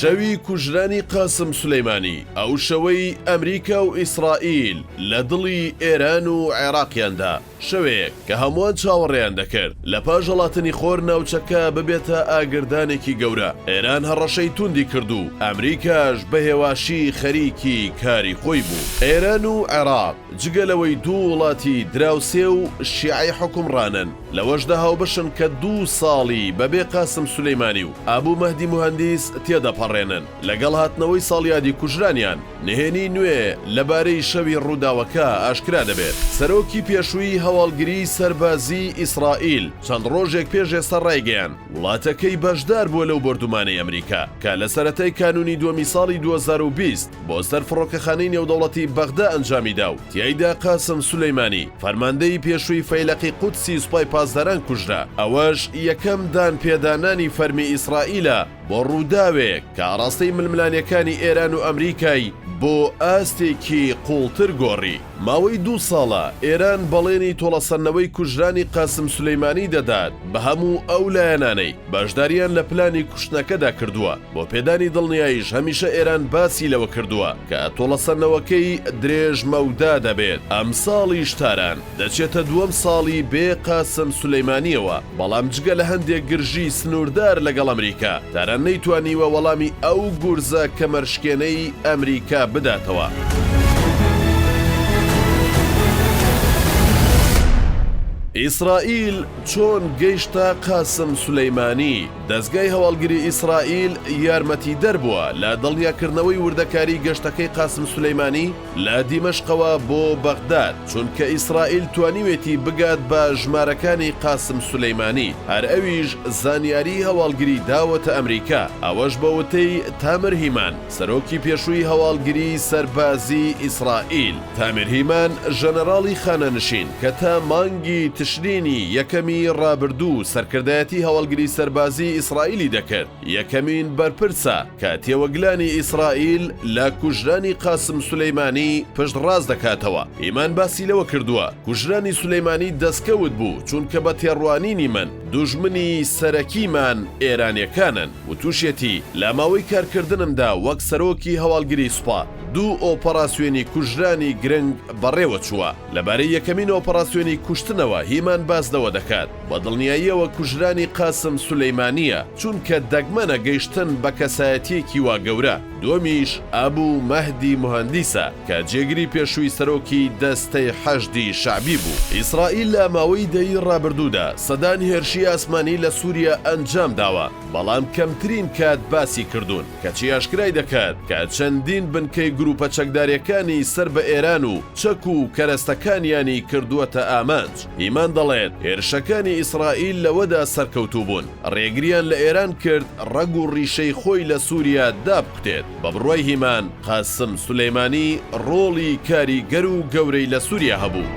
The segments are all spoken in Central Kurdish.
شەوی کوژرانی قاسم سولەیمانی، ئەو شەوەی ئەمریکا و ئیسرائیل لە دڵی ئێران و عێراقیان دا، شەوێک کە هەمووان چاوەڕێیان دەکرد لە پاش هەڵاتنی خۆر ناوچەکە ببێتە ئاگردانێکی گەورە، ئێران هەڕەشەی توندی کرد و ئەمریکاش بە هێواشی خەریکی کاری خۆی بوو. ئێران و عێراق جگە لەوەی دوو وڵاتی دراوسێ و شیعەی حوکمڕانن، لەوەشدا هاوبەشن کە دوو ساڵی بەبێ قاسم سولەیمانی و ئەبو مەهدی موهەندیس تێدەپەڕێنن، لەگەڵ هاتنەوەی ساڵیادی کوژرانیان، نهێنی نوێ لەبارەی شەوی ڕووداوەکە ئاشکرا دەبێت. سەرۆکی پێشووی هەواڵگریی سەربازیی ئیسرائیل چەند ڕۆژێک پێش ئێستا ڕایگەیاند، وڵاتەکەی بەشدار بووە لەو بۆردومانەی ئەمریکا کە لە سەرەتای کانوونی دووەمی ساڵی 2020 بۆ سەر فڕۆکەخانەی نێودەوڵەتی بەغدا ئەنجامیدا و تیایدا قاسم سولەیمانی، فەرماندەی پێشووی فەیلەقی قودسی سوپای پاسداران کوژرا، ئەوەش یەکەم دانپێدانانی فەرمی ئیسرائیلە بۆ ڕووداوێک کە ئاڕاستەی ململانێکانی ئێران و ئەمریکای بۆ ئاستێکی قووڵتر گۆڕی. ماوەی دوو ساڵە ئێران بەڵێنی تۆڵەسەندنەوەی کوژرانی قاسم سولەیمانی دەدات بە هەموو ئەو لایەنانەی بەشدارییان لە پلانی کوشتنەکەدا کردووە، بۆ پێدانی دڵنیاییش هەمیشە ئێران باسی لەوە کردووە کە تۆڵەسەندنەوەکەی درێژمەودا دەبێت، ئەمساڵیش تاران دەچێتە دووەم ساڵی بێ قاسم سولەیمانییەوە، بەڵام جگە لە هەندێک گرژی سنووردار لەگەڵ ئەمریکا، تاران نەیتوانیوە وەڵامی ئەو گورزە کەمەرشکێنەی ئەمریکا بداتەوە. ئیسرائیل چۆن گەیشتە قاسم سولەیمانی؟ دەزگای هەواڵگری ئیسرائیل یارمەتیدەر بووە لە دڵنیاکردنەوەی وردەکاری گەشتەکەی قاسم سولەیمانی لە دیمەشقەوە بۆ بەغداد، چونکە ئیسرائیل توانیوێتی بگات بە ژمارەکانی قاسم سولەیمانی، هەر ئەویش زانیاری هەواڵگری داوەتە ئەمریکا، ئەوەش بە وتەی تامر هیمان، سەرۆکی پێشووی هەواڵگری سەربازیی ئیسرائیل. تامر هیمان، ژەنەراڵی خانەنشین کە تا مانگی تشرینی یەکەمی ڕابردوو سەرکردایەتی هەواڵگری سەربازیی ئیسرائیلی دەکرد، یەکەمین بەرپرسە کە تێوەگلانی ئیسرائیل لە کوژرانی قاسم سولەیمانی پشتڕاست دەکاتەوە. هیمان باسی لەوە کردووە، کوژرانی سولەیمانی دەستکەوت بوو، چونکە بە تێڕوانینی من دوژمنی سەرەکیمان ئێرانیەکانن. وتوشیەتی، لە ماوەی کارکردنمدا وەک سەرۆکی هەواڵگری سوپا، دوو ئۆپەراسیۆنی کوژرانی گرنگ بەڕێوەچووە. لەبارەی یەکەمین ئۆپەراسیۆنی کوشتنەوە هیمان باس لەوە دەکات، بە دڵنیاییەوە کوژرانی قاسم سولەیمانییە، چونکە دەگمەنە گەیشتن بە کەسایەتییەکی وا گەورە، دووەمیش ئەبو مەهدی موهەندیسە کە جێگری پێشووی سەرۆکی دەستەی حەشدی شەعبی بوو. ئیسرائیل لە ماوەی دەیەی ڕابردوودا سەدان هێرشی ئاسمانی لە سووریا ئەنجام داوە، بەڵام کەمترین کات باسی کردوون. کەچی ئاشکرای دەکات کە چەندین بنکەی گروپە چەکداریەکانی سەر بە ئێران و چەک و کەرەستەکانیانی کردووەتە ئامانج. هیمان دەڵێت، هێرشەکانی ئیسرائیل لەوەدا سەرکەوتوو بوون، ڕێگریان لە ئێران کرد ڕەگ و ڕیشەی خۆی لە سوریا دابکوتێت. بە بڕوای هیمان، قاسم سولەیمانی ڕۆڵی کاریگەر و گەورەی لە سوریا هەبوو.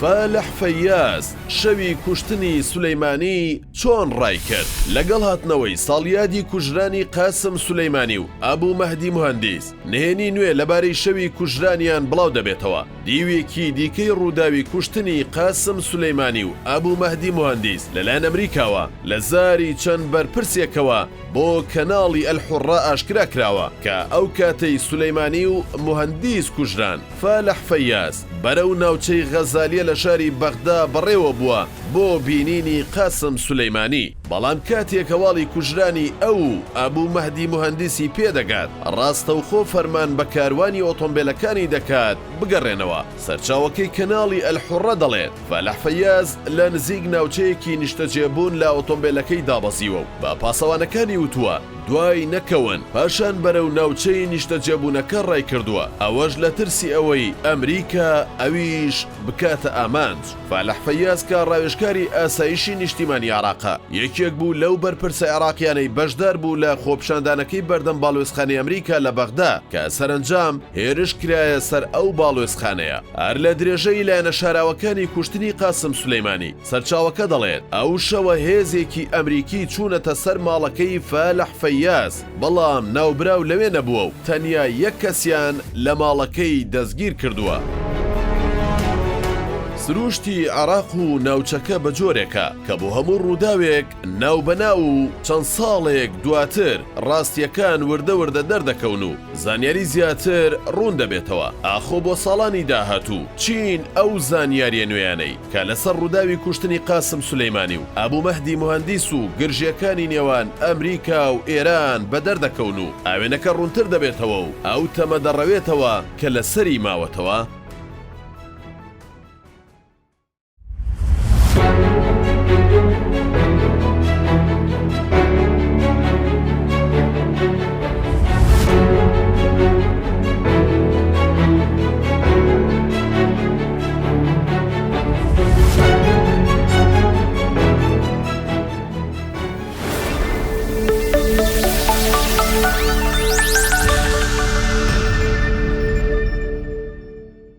فالح فەیاز، شەوی کوشتنی سولەیمانی چۆن ڕایکرد؟ لەگەڵ هاتنەوەی ساڵیادی کوژرانی قاسم سولەیمانی و ئەبو مەهدی موهەندیس، نهێنی نوێ لەبارەی شەوی کوژرانیان بڵاو دەبێتەوە. دیوێکی دیکەی ڕووداوی کوشتنی قاسم سولەیمانی و ئەبو مەهدی موهەندیس لەلایەن ئەمریکاوە لە زاری چەند بەرپرسێکەوە بۆ کەناڵی ئەلحوڕە ئاشکرا کراوە کە ئەو کاتەی سولەیمانی و موهەندیس کوژران، فالح فەیاز بەرەو ناوچەی غەزالیە لە شاری بەغدا بەڕێوە بووە بۆ بینینی قاسم سولەیمانی، بەڵام کاتێک هەواڵی کوژرانی ئەو و ئەبو مەهدی موهەندیسی پێدەگات، ڕاستەوخۆ فەرمان بە کاروانی ئۆتۆمبێلەکانی دەکات بگەڕێنەوە. سەرچاوەکەی کەناڵی ئەلحوڕە دەڵێت، فالح فەیاز لە نزیک ناوچەیەکی نیشتەجێبوون لە ئۆتۆمبێلەکەی دابەزیوە و بە پاسەوانەکانی وتووە، دوای نەکەون، پاشان بەرەو ناوچەی نیشتەجێبوونەکە ڕایکردووە، ئەوەش لە ترسی ئەوەی ئەمریکا ئەویش بکاتە ئامانج. فالح فەیاز کە ڕاوێژکاری ئاسایشی نیشتیمانی عێراقە، یەکێک بوو لەو بەرپرسە عێراقیانەی بەشدار بوو لە خۆپیشاندانەکەی بەردەم باڵوێزخانەی ئەمریکا لە بەغدا کە سەرەنجام هێرش کرایە سەر ئەو باڵوێزخانەیە. هەر لە درێژەی لایەنە شاراوەکانی کوشتنی قاسم سولەیمانی، سەرچاوەکە دەڵێت، ئەو شەوە هێزێکی ئەمریکی چوونەتە سەر ماڵەکەی فالح فەیاز، بەڵام ناوبراو لەوێ نەبووە و تەنیا یەک کەسیان لە ماڵەکەی دەستگیر کردووە. سرووشتی عێراق و ناوچەکە بە جۆرێکە کە بۆ هەموو ڕووداوێک ناوبەناو و چەند ساڵێک دواتر ڕاستییەکان وردە وردە دەردەکەون و زانیاری زیاتر ڕوون دەبێتەوە. ئاخۆ بۆ ساڵانی داهاتوو چین ئەو زانیارییە نوێیانەی کە لەسەر ڕووداوی کوشتنی قاسم سولەیمانی و ئەبو مەهدی موهەندیس و گرژییەکانی نێوان ئەمریکا و ئێران بەدەر دەکەون و ئاوێنەکە ڕوونتر دەبێتەوە و ئەو تەمە دەڕەوێتەوە کە لەسەری ماوەتەوە؟